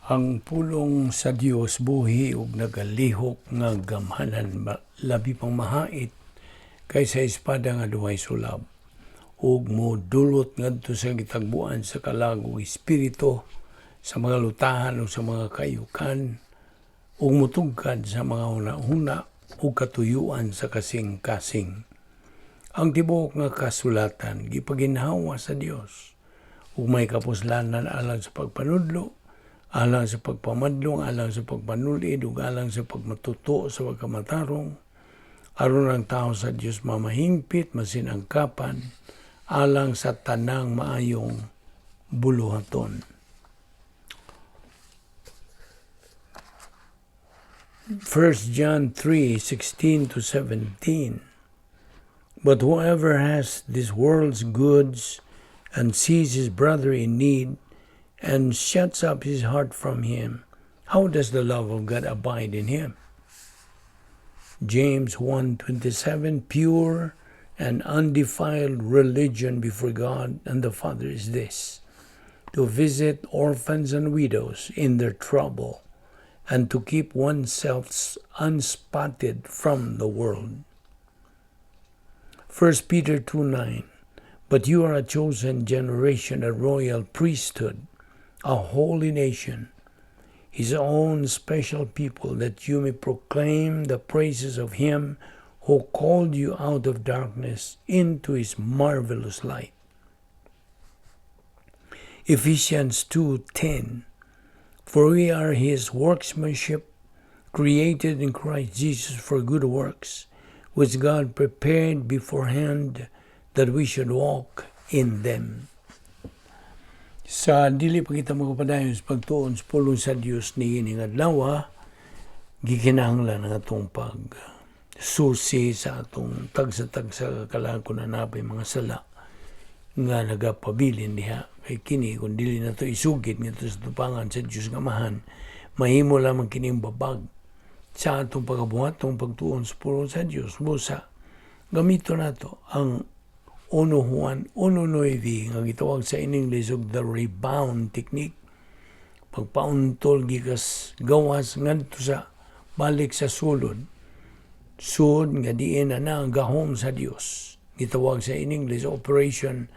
Ang pulong sa Dios buhi ug nagalihok nga gamhanan, labi pang mahait kaysa espada nga duhay sulab, ug modulot ngadto sa gitagbuan sa kalag ug espiritu, sa mga lutahan ug sa mga kayukan, ug motugkad sa mga hunahuna ug katuyuan sa kasing-kasing. Ang tibuok nga kasulatan gipaginhawa sa Dios ug may kapuslanan alang sa pagpanudlo, alang sa pagpamadlong, alang sa pagpanulid, ug alang sa pagmatuto sa pagkamatarong, aron ang tao sa Dios mamahingpit, masinangkapan, alang sa tanang maayong buluhaton. 1 John 3:16 to 17. But whoever has this world's goods and sees his brother in need and shuts up his heart from him, how does the love of God abide in him? James 1:27. Pure and undefiled religion before God and the Father is this: to visit orphans and widows in their trouble and to keep oneself unspotted from the world. 1 Peter 2:9. But you are a chosen generation, a royal priesthood, a holy nation, his own special people, that you may proclaim the praises of him who called you out of darkness into his marvelous light. Ephesians 2:10. For we are his workmanship, created in Christ Jesus for good works, which God prepared beforehand that we should walk in them. Sa dili pa kita magpadayon sa pagtuon sa pulong sa Dios niining adlaw, gikinahanglan ang atong pag susi sa atong tagsa-tagsa kalag kung naa pay mga sala nga nagapabilin diha, kay kini kung dili na to isugid ngadto sa tubangan sa Dios nga Amahan, mahimo lamang kining babag sa atong pagabuhatong pagtuon sa pulong sa Dios. Busa gamito nato ang 1 Juan 1.9 nga gitawag sa in English og the rebound technique, pagpauntol gikas gawas ngadto sa balik sa sulod, sud nga diin na ang gahom sa Dios. Gitawag sa in English Operation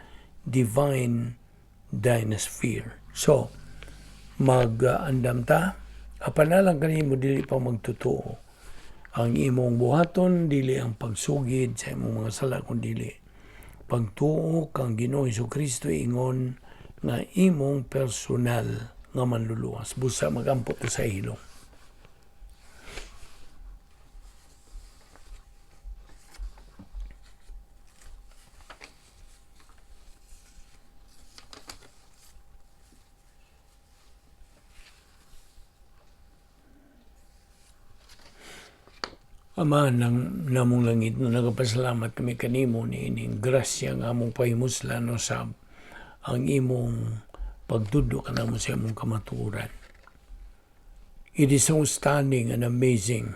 Divine Dynasphere. So mag-andam ta, apan na lang kanimo dili pa magtotoo, ang imong buhaton dili ang pagsugid sa imong mga sala, kun dili pagtuo kang Ginoo Kristo ingon nga imong personal nga manluluwas. Busa magampo ta sa hilom. Ama ng namong langit, no, nagapasalamat kami kanimo ni ining grasya nga among pahimuslan no sa ang imong pagtudlo kanamo sa imong kamatuoran. It is so stunning and amazing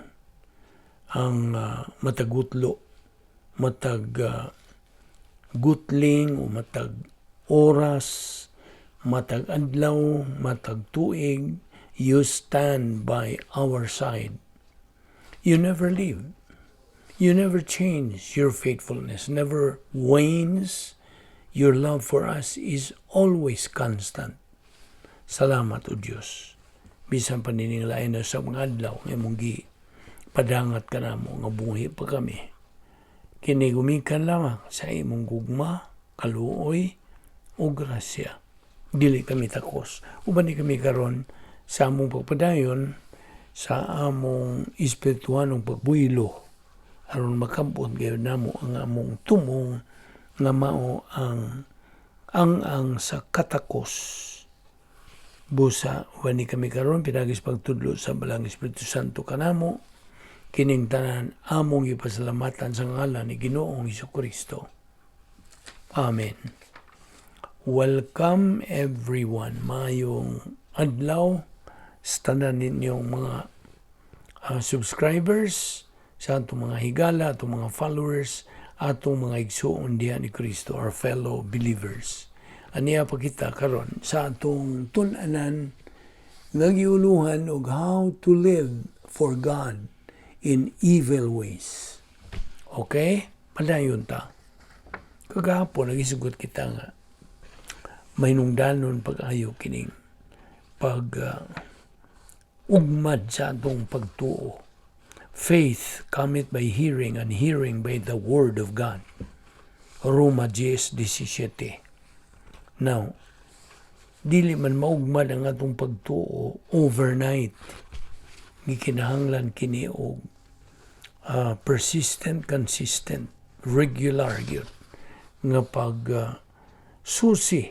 ang matagutlo, matag gutling o matag oras, matag adlaw, matag tuig, you stand by our side. You never leave. You never change. Your faithfulness never wanes. Your love for us is always constant. Salamat, O Diyos. Bisan pa nining lain na sa mga adlaw nga imong gi padangat ka namo nga buhi pa kami. Kini gumikan lamang sa imong gugma, kaluoy o grasya. Dili kami takos. Uban ni kami karon sa among pagpadayon sa among espirituhanong pagbuhilo aron makabot gayud namo ang among tumong nga mao ang sa katakos. Busa wani kami karon pinagis pagtudlo sa Balang Espiritu Santo kanamo. Kining tanan among ipasalamatan sa ngalan ni Ginoong Kristo. Amen. Welcome, everyone. Maayong adlaw sa tanan ninyong mga subscribers, sa atong mga higala, atong mga followers, atong mga igsuon diha ni Kristo, our fellow believers. Aniya pa kita karon sa atong tun-anan Nga giuluhan og "How to Live for God in Evil Ways." Okay? Padayon ta. Kagahapon, nagisugot kita nga mahinungdanon pag-ayo kining pag ugmad sa atong pagtuo. Faith cometh by hearing, and hearing by the word of God. Roma 10:17. Now, dili man maugmad ang atong pagtuo overnight. Gikinahanglan kini og persistent, consistent, regular gyud nga pag susi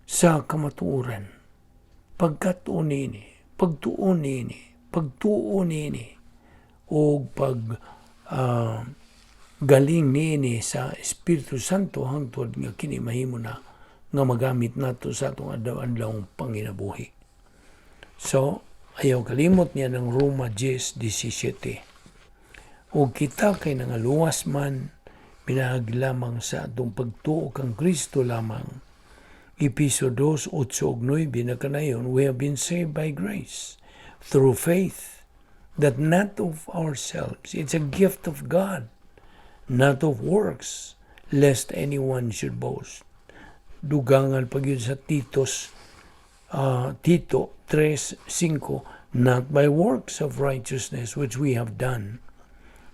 sa kamatuoran. Pagkatuon niini, pagtuon niini, pagtuo niini, o pag galing niini sa Espiritu Santo hangtod nga kini mahimo na nga magamit nato sa atong adlaw-adlaw panginabuhi. So, ayaw kalimot niya ng Roma 10:17. O kita kay nangaluwas man pinaagi lamang sa atong pagtuo kang Kristo lamang. Epeso 2, 8 ug 9 na kanayon, we have been saved by grace through faith, that not of ourselves, it's a gift of God, not of works, lest anyone should boast. Dugangan pa gyud sa Tito 3:5, not by works of righteousness which we have done,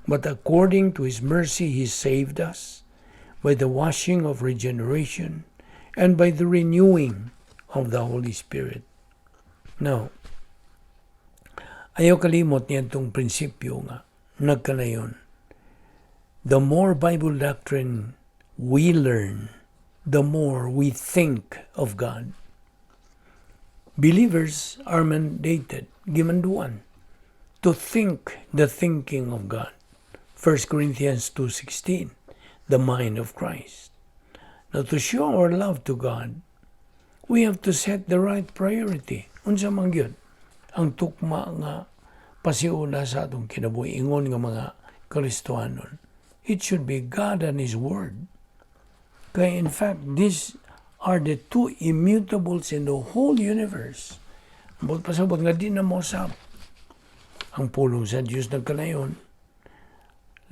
but according to His mercy He saved us by the washing of regeneration and by the renewing of the Holy Spirit. Now, ayaw kalimot niya itong prinsipyo nga nagkanayon. The more Bible doctrine we learn, the more we think of God. Believers are mandated, gimanduan, to think the thinking of God. 1 Corinthians 2:16, the mind of Christ. Now, to show our love to God, we have to set the right priority. Unsa man gyud ang tukma nga pasiuna sa atong kinabuhi ingon nga mga Kristohanon? It should be God and His Word. Kay in fact, these are the two immutables in the whole universe. Ambot pasabot nga di na mosab. Ang pulong sa Diyos nagkanayon.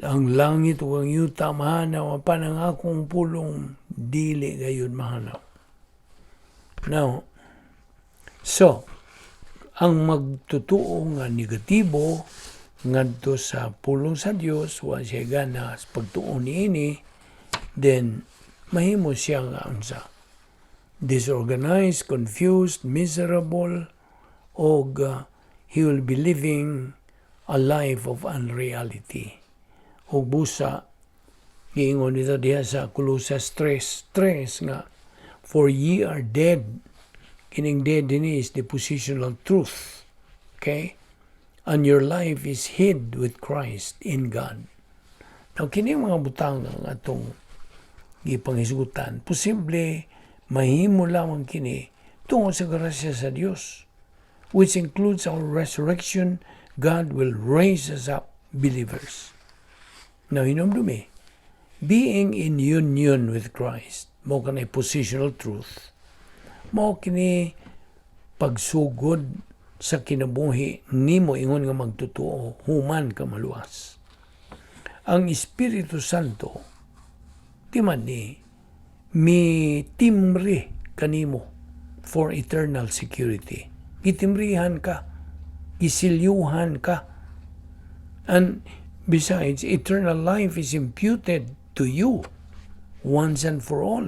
Ang langit ug ang yuta mahanaw, apan ang akong pulong dili gayud mahanaw. Now, so, ang magtutuo nga negatibo ngadto sa pulong sa Dios, wa siya gana sa pagtuo niini, then mahimo siya nga unsa? Disorganized, confused, miserable, og he will be living a life of unreality. Og busa, giingon dito diha sa Colosas 3:3 nga, "For ye are dead." Kining dead dinhi is the positional truth. Okay? "And your life is hid with Christ in God." Now, kini mga butang ang atong gipanghisgutan, posible mahimo lamang kini tungod sa grasya sa Dios, which includes our resurrection. God will raise us up, believers. Now, hinumdumi, being in union with Christ, mao kanay positional truth, mao kini pagsugod sa kinabuhi nimo ingon nga magtotoo human ka maluwas. Ang Espiritu Santo di man ni mi timri kanimo for eternal security. Gitimrihan ka, gisilyuhan ka. And besides, eternal life is imputed to you once and for all.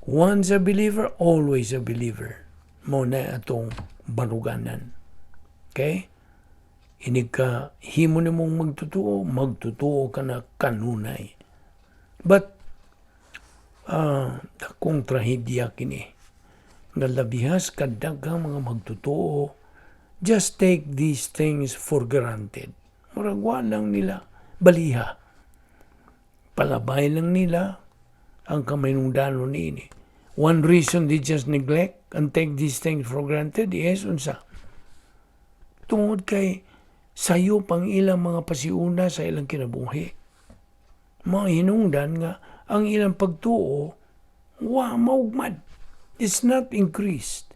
Once a believer, always a believer. Mao na atong baruganan. Okay? Inig ka, himo nimong magtotoo, magtotoo ka na kanunay. But, dakong trahedya kini nga labihas kadaghang mga magtotoo just take these things for granted. Murag wa lang nila baliha. Palabay lang nila ang kaminungdanon niini. One reason they just neglect and take these things for granted is unsa? Tungod kay sayo pang ilang mga pasiuna sa ilang kinabuhi. Mga hinungdan nga ang ilang pagtuo wa maugmad. It's not increased.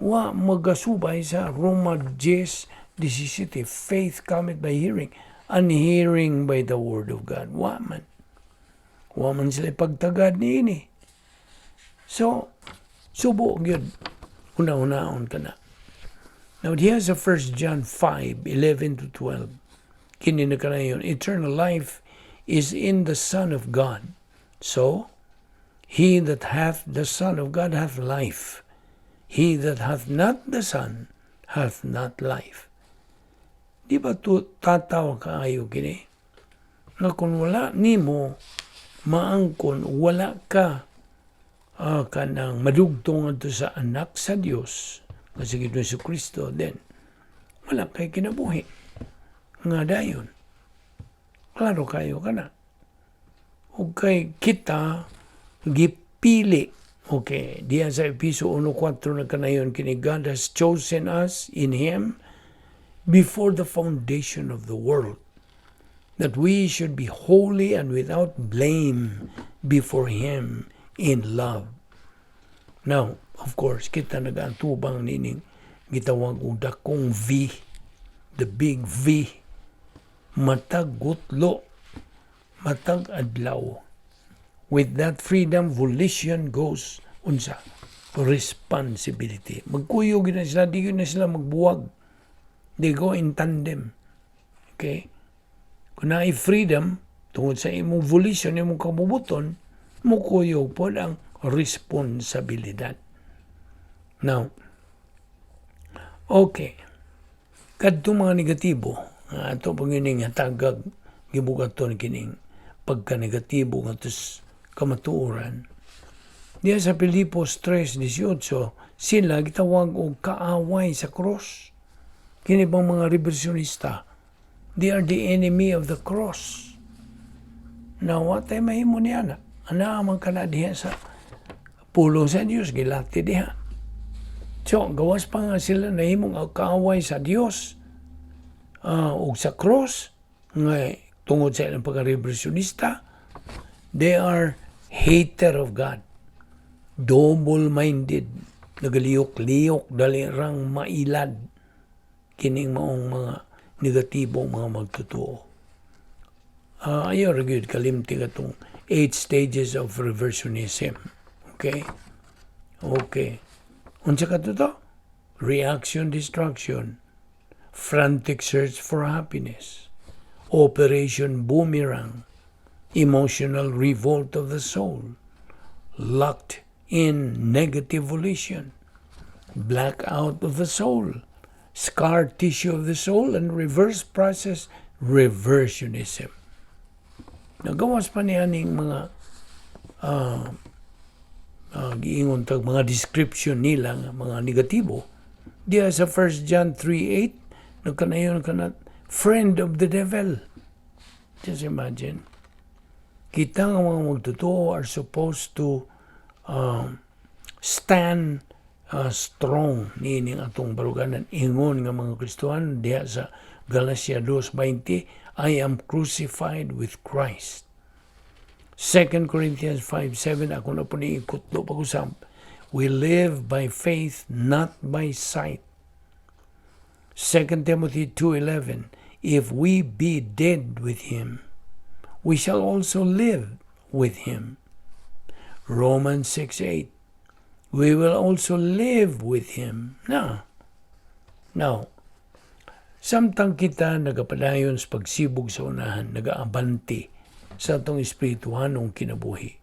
Wa magasubay sa Roma 10:17, "Faith cometh by hearing, and hearing by the word of God." Wa man. Wa man sila pagtagad niini. So, subo gyud. Una-unaon ka na. Now, diha sa 1 John 5:11 to 12, kini na kanayon, "Eternal life is in the Son of God. So, he that hath the Son of God hath life. He that hath not the Son hath not life." Di ba to tataw kaayo kini? Nga kung wala nimo maangkon, wala ka kanang madugtong adto sa anak sa Dios nga si Jesu Kristo, then wala kay kinabuhi nga dayon. Klaro kayo kana. Ug kay kita gipili. Okay, diya sa Episo 1:4 nagkanayon kini, "God has chosen us in Him before the foundation of the world, that we should be holy and without blame before Him in love." Now, of course, kita nag-atubang nining gitawag og dakong V, the big V, matag gutlo, matag adlaw. With that freedom, volition goes unsa? Responsibility. Magkuyog na sila, di na sila magbuwag. They go in tandem. Okay? Kung naay freedom, tungod sa imong volition, imong kabubuton, mukuyog po ang responsibilidad. Now, okay. Kadto mga negatibo, ato pag ining hatagag, gibugaton kining pagka-negatibo nga kamatuoran. Diya sa Filipos 3:18, sila gitawag og kaaway sa cross. Kini bang mga reversionista, they are the enemy of the cross. Now, wa tay mahimo niya na. Ana man kana diha sa pulong sa Dios, gilati diha. So, gawas pa nga sila nahimong kaaway sa Dios ug sa cross, nga tungod sa ilang pagka-reversionista, they are hater of God. Double-minded, nagaliyok-liyok, dali rang mailad kining maong mga negatibong mga magtotoo. Ayaw ra gyud kalimti katong eight stages of reversionism. Okay? Okay. Unsa ka to? Reaction destruction, frantic search for happiness, operation boomerang, emotional revolt of the soul, locked in negative volition, blackout of the soul, scar tissue of the soul, and reverse process reversionism. Nagawas pa niya ning mga giingon tag mga description nila nga mga negatibo. Diya sa 1 John 3:8, nagkanayon kana friend of the devil. Just imagine. Kita nga mga magtotoo are supposed to stand strong niining atong baruganan, ingon nga mga Kristohan diha sa Galatia 2:20, "I am crucified with Christ." 2 Corinthians 5:7, ako na po ni ikutlo pag-usab, "We live by faith, not by sight." 2 Timothy 2:11, "If we be dead with Him, we shall also live with Him." Romans 6:8, "We will also live with Him." Na. Now, samtang kita nagapadayon sa pagsibog sa unahan, nagaabante sa atong espirituhanong kinabuhi,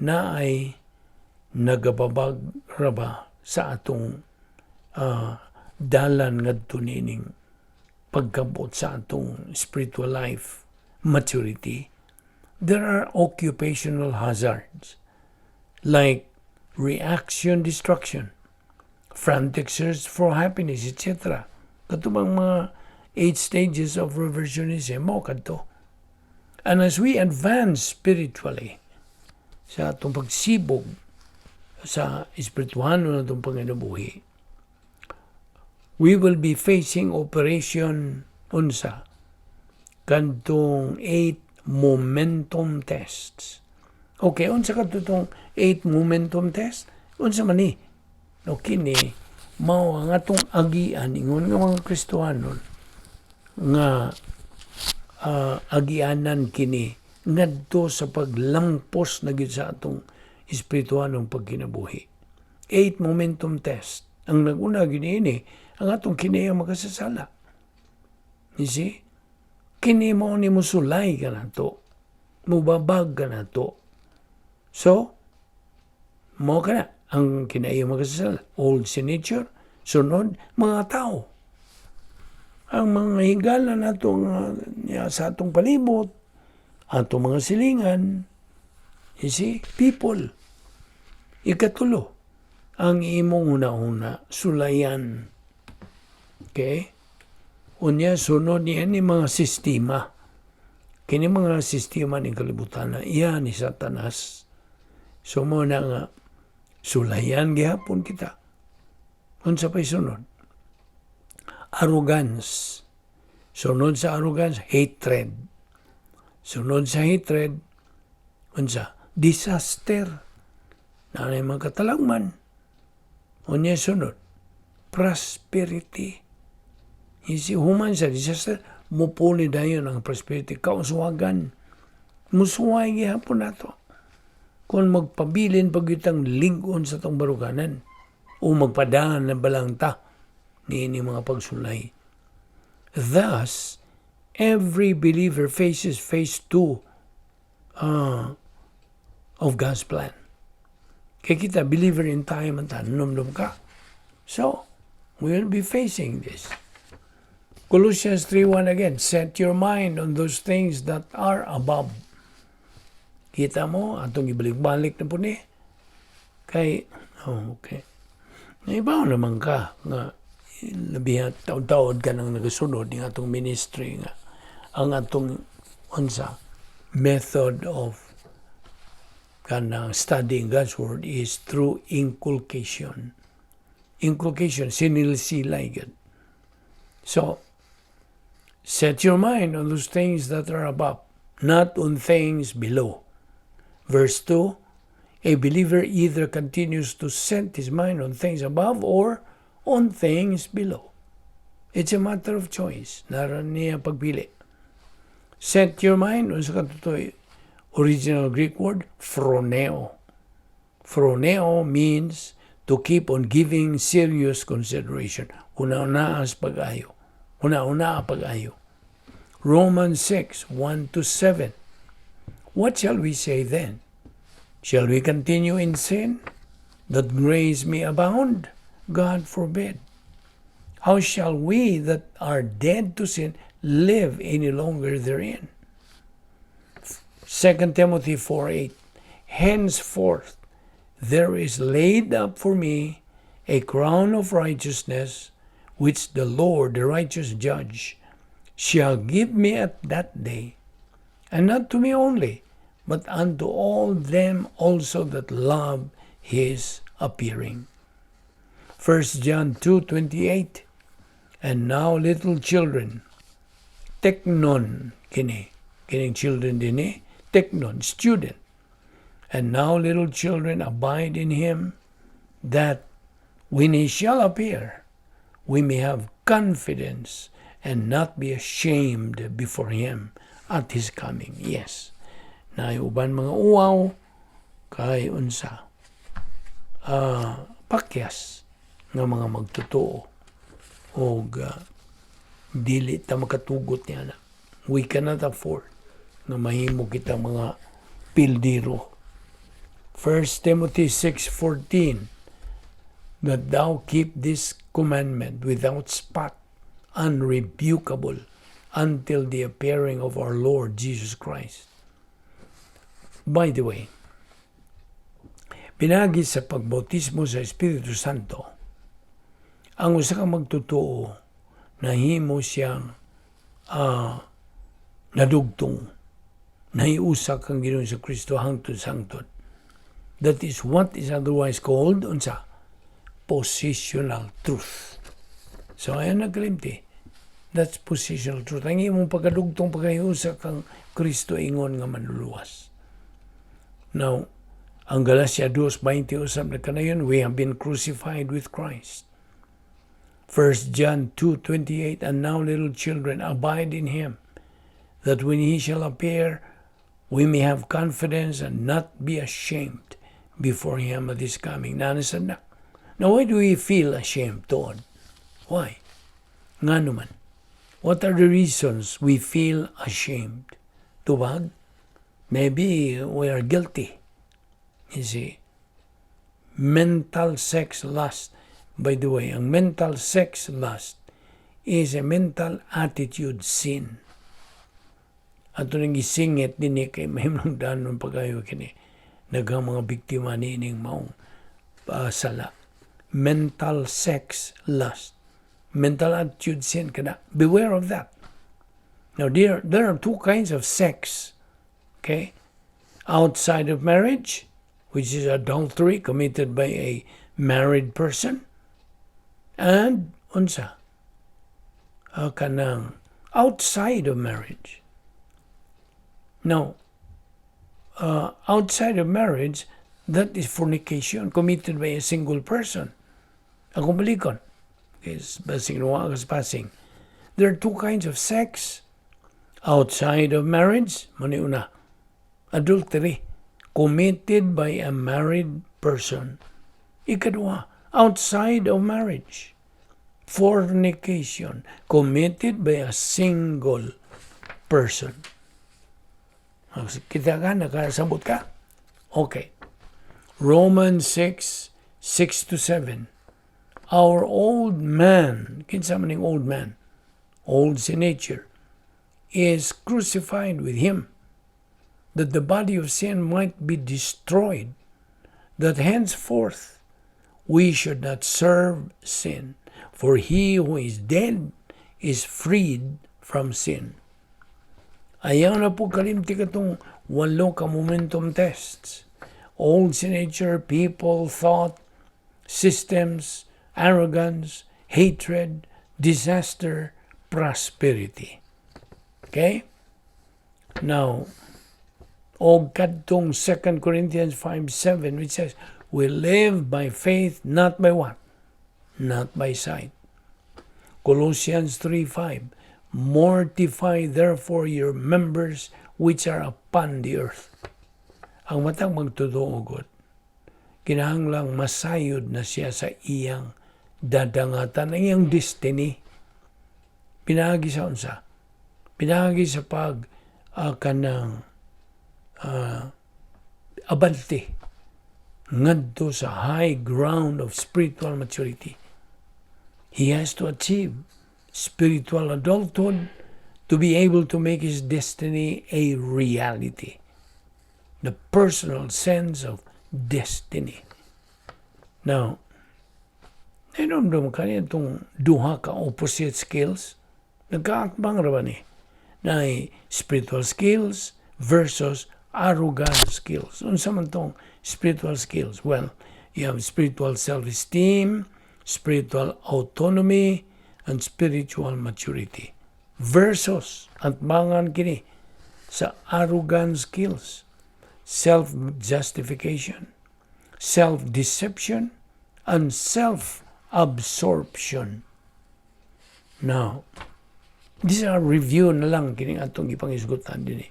na ay nagababag raba sa atong dalan ngadto nining pagkabot sa atong spiritual life maturity, there are occupational hazards like reaction destruction, frantic search for happiness, etc. Katong mga eight stages of reversionism mo kadto. And as we advance spiritually sa atong pagsibog sa espirituhano na atong panginabuhi, we will be facing operation unsa kantong eight momentum tests. Okay, unsa kadto tong eight momentum test? Unsa man ni? No, kini Mao ang atong agian ingon nga mga Kristohanon nga agianan kini ngadto sa paglampos na gyud sa atong espirituhanong pagkinabuhi. Eight momentum test. Ang naguna gyud ini ang atong kinahiyang makasasala. You see? Kini mao ni musulay ka nato. Mubabag ka nato. So, mao kana ang kinahiyang makasasala. Old sin nature, sunod, mga tao. Ang mga higala nato nga sa atong palibot, atong mga silingan, you see, people. Ikatulo, ang imong una-una, sulayan. Okay? Unya, sunod niya ni mga sistema. Kini mga sistema ni kalibutan na iya ni Satanas. So mao na nga, sulayan gihapon kita. Unsa pa'y sunod? Arrogance. Sunod sa arrogance, hatred. Sunod sa hatred, unsa? Disaster. Naa mga katalagman. Unya sunod, prosperity. You see, human sa disaster, mupuli dayon ang prosperity. Kauswagan. Musuway gihapon nato. Kung magpabilin pag itang lig-on sa atong baruganan o magpadahan na balang ta niini mga pagsulay. Thus, every believer faces phase 2 of God's plan. Kaya kita, believer in time ang tanom ka. So, we will be facing this. Colossians 3:1 again, "Set your mind on those things that are above." Kita mo, atong ibalik-balik na po ni. Kay, oh, okay. Naibaw naman ka nga labihan taon-taon ka nang nagasunod ng atong ministry nga ang atong unsa method of kanang studying God's Word is through inculcation. Inculcation, sinilsilay gud. So, set your mind on those things that are above, not on things below. Verse 2, a believer either continues to set his mind on things above or on things below. It's a matter of choice. Naa ra niya pagpili. Set your mind, unsa katotoy original Greek word, phroneo. Phroneo means to keep on giving serious consideration. Una-una as pag-ayo. Una-una pag-ayo. Romans 6, 1 to 7. What shall we say then? Shall we continue in sin, that grace may abound? God forbid. How shall we that are dead to sin live any longer therein? 2 Timothy 4:8. Henceforth there is laid up for me a crown of righteousness, which the Lord, the righteous judge, shall give me at that day, and not to me only, but unto all them also that love his appearing. 1 John 2:28. And now, little children, teknon kini, kining children dinhi, teknon, student. And now, little children, abide in him, that when he shall appear, we may have confidence and not be ashamed before him at his coming. Yes. Naay uban mga uwaw kay unsa pakyas nga mga magtotoo og dili ta makatugot niya na. We cannot afford nga mahimo kita mga pildiro. 1 Timothy 6:14, that thou keep this commandment without spot, unrebukable, until the appearing of our Lord Jesus Christ. By the way, pinagi sa pagbautismo sa Espiritu Santo, ang usa ka magtotoo nahimo siyang nadugtong, nahiusa kang Ginoong Kristo hangtod sa hangtod. That is what is otherwise called unsa positional truth. So ayan nagkalimti. That's positional truth. Ang imong pagkadugtong pagkahiusa kang Kristo ingon nga manluluwas. Now, ang Galatia 2:20 usab na kanayon, we have been crucified with Christ. 1 John 2:28, "And now, little children, abide in him, that when he shall appear, we may have confidence and not be ashamed before him at his coming." Naa na sad na. Now, why do we feel ashamed, tuod? Why? Ngano man? What are the reasons we feel ashamed? Tubag? Maybe we are guilty. You see? Mental sex lust. By the way, ang mental sex lust is a mental attitude sin. Ato nang gisingit dinhi kay mahinungdanon pa kaayo kini. Daghang mga biktima niining maong sala. Mental sex lust. Mental attitude sin kana. Beware of that. Now, there are two kinds of sex. Okay? Outside of marriage, which is adultery committed by a married person, and unsa? Kanang outside of marriage. Now, outside of marriage, that is fornication committed by a single person. Akong balikon. Is basing is passing. There are two kinds of sex. Outside of marriage, mao una, adultery, committed by a married person. Ikaduha, outside of marriage, fornication, committed by a single person. Kita ka, nakasabot ka? Okay. Romans 6, 6 to 7. Our old man, kinsa man ning old man? Old sin nature, is crucified with him, that the body of sin might be destroyed, that henceforth we should not serve sin. For he who is dead is freed from sin. Ayaw na pod kalimti katong walo ka momentum tests. Old sin nature, people, thought, systems, arrogance, hatred, disaster, prosperity. Okay? Now, og kadtong 2 Corinthians 5:7, which says, "We live by faith, not by what? Not by sight." Colossians 3:5, "Mortify therefore your members which are upon the earth." Ang matag magtotoo gud, kinahanglang masayod na siya sa iyang dadangatan, ang iyang destiny. Pinaagi sa unsa? Pinaagi sa pag kanang abante ngadto sa high ground of spiritual maturity. He has to achieve spiritual adulthood to be able to make his destiny a reality. The personal sense of destiny. Now, nahinumdum ka itong duha ka opposite skills? Nagkaatbang ra ba ni? Na spiritual skills versus arrogant skills. Unsa man tong spiritual skills? Well, you have spiritual self-esteem, spiritual autonomy, and spiritual maturity. Versus, atbangan kini sa arrogant skills, self-justification, self-deception, and self-absorption. Now, these are review na lang kining atong ipangisgutan dinhi.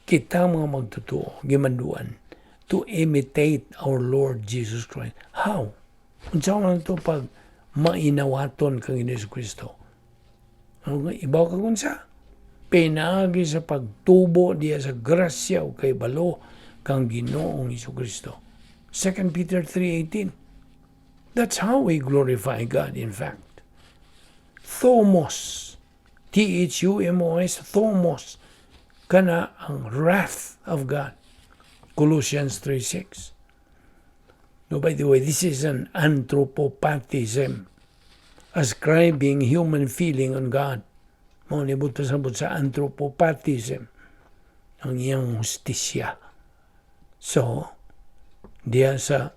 Kita mga magtotoo, gimanduan to imitate our Lord Jesus Christ. How? Unsa man to pag mainawaton kang Hesus Kristo? Ibaw ka kung sa? Pinaagi sa pagtubo diya sa grasya o kahibalo kang Ginoong Hesus Kristo. 2 Peter 3:18. That's how we glorify God, in fact. Thumos. Thumos, thumos. Kana ang wrath of God. Colossians 3:6. No, by the way, this is an anthropopathism, ascribing human feeling on God. Mao ni buot pasabot sa anthropopathism, ang iyang hustisya. So, diya sa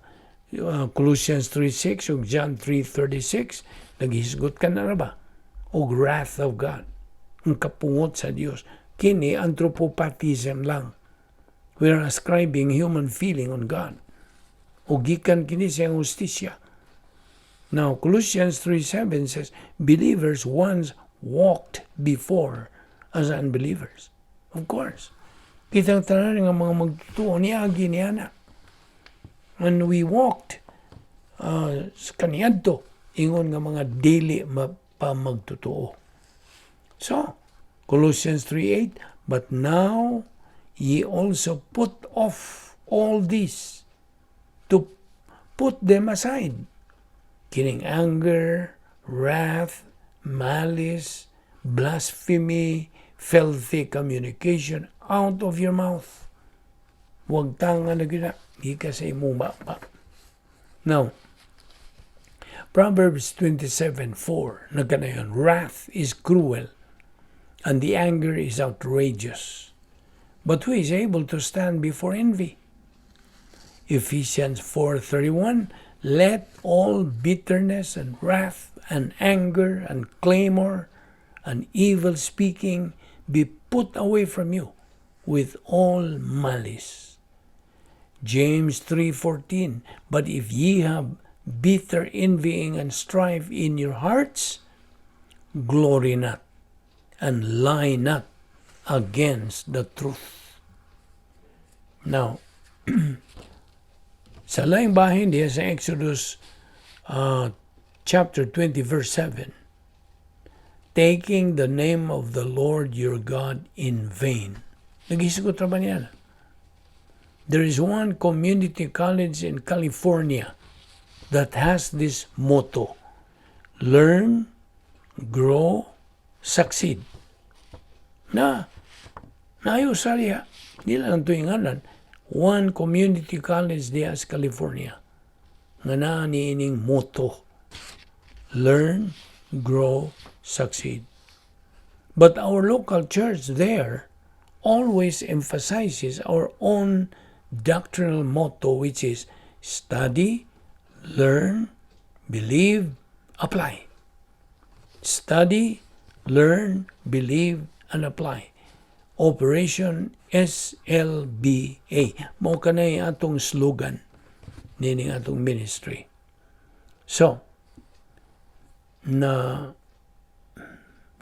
Colossians 3:6 ug John 3:36, naghisgot ka na ba? Og wrath of God. Ang kapungot sa Dios. Kini anthropopathism lang. We are ascribing human feeling on God. O gikan kini siyang hustisya. Now, Colossians 3:7 says, believers once walked before as unbelievers. Of course. Kitang tanan nga mga magtuo niagi niana. And we walked sa kaniadto ingon nga mga dili pa magtotoo. So, Colossians 3:8, "But now ye also put off all this," to put them aside. Kining anger, wrath, malice, blasphemy, filthy communication out of your mouth. Wagtanga na gyud na, gikan sa imong baba. Now, Proverbs 27:4, nagkanayon, "Wrath is cruel, and the anger is outrageous. But who is able to stand before envy?" Ephesians 4:31, "Let all bitterness and wrath and anger and clamor and evil speaking be put away from you with all malice." James 3:14, "But if ye have bitter envying and strife in your hearts, glory not and lie not against the truth." Now, sa laing bahin diha sa Exodus chapter 20 verse 7, "Taking the name of the Lord your God in vain." Naghisgot ra ba niya? There is one community college in California that has this motto: "Learn, grow, succeed." Na, naayo sa diha. Di lang ito ingalan. One community college diha sa California nga naa niining motto: "Learn, grow, succeed." But our local church there always emphasizes our own doctrinal motto, which is "Study, learn, believe, apply." Study, learn, believe, and apply. Operation SLBA. Mao kanay atong slogan nining atong ministry. So, na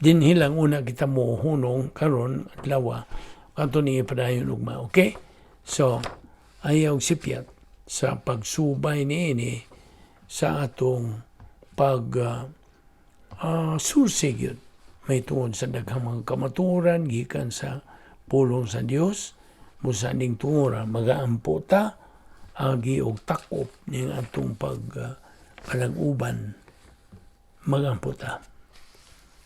dinhi lang una kita mo hunong karon adlaw, ato ni ipadayon ugma, okay? So, ayaw sipyat sa pagsubay niini sa atong pag sursi gyud may tungod sa daghang mga kamatuoran gikan sa pulong sa Dios. Busa ning tungora magaampo ta agi og takop ning atong pag panag-uban, magampo ta.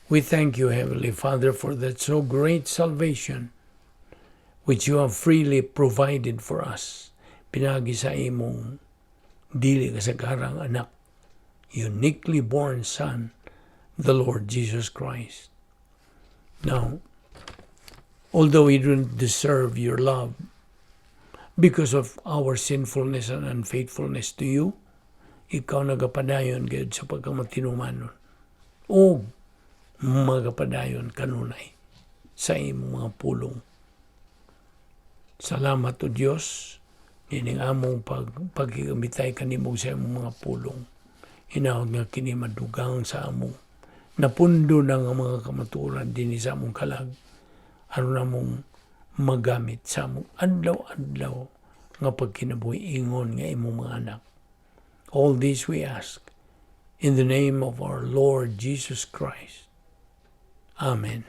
We thank you, Heavenly Father, for that so great salvation which you have freely provided for us pinaagi sa imong dili kasagarang anak, uniquely born Son, the Lord Jesus Christ. Now, although we don't deserve your love because of our sinfulness and unfaithfulness to you, ikaw nagapadayon gayud sa pagkamatinumanon o magapadayon kanunay sa imong mga pulong. Salamat o Dios nining among paghigamitay kanimo sa imong mga pulong. Hinaot nga kini madugang sa among napundo na nga mga kamatuoran dinhi sa among kalag aron namong magamit sa among adlaw-adlaw nga pagkinabuhi ingon nga imong mga anak. All this we ask in the name of our Lord Jesus Christ. Amen.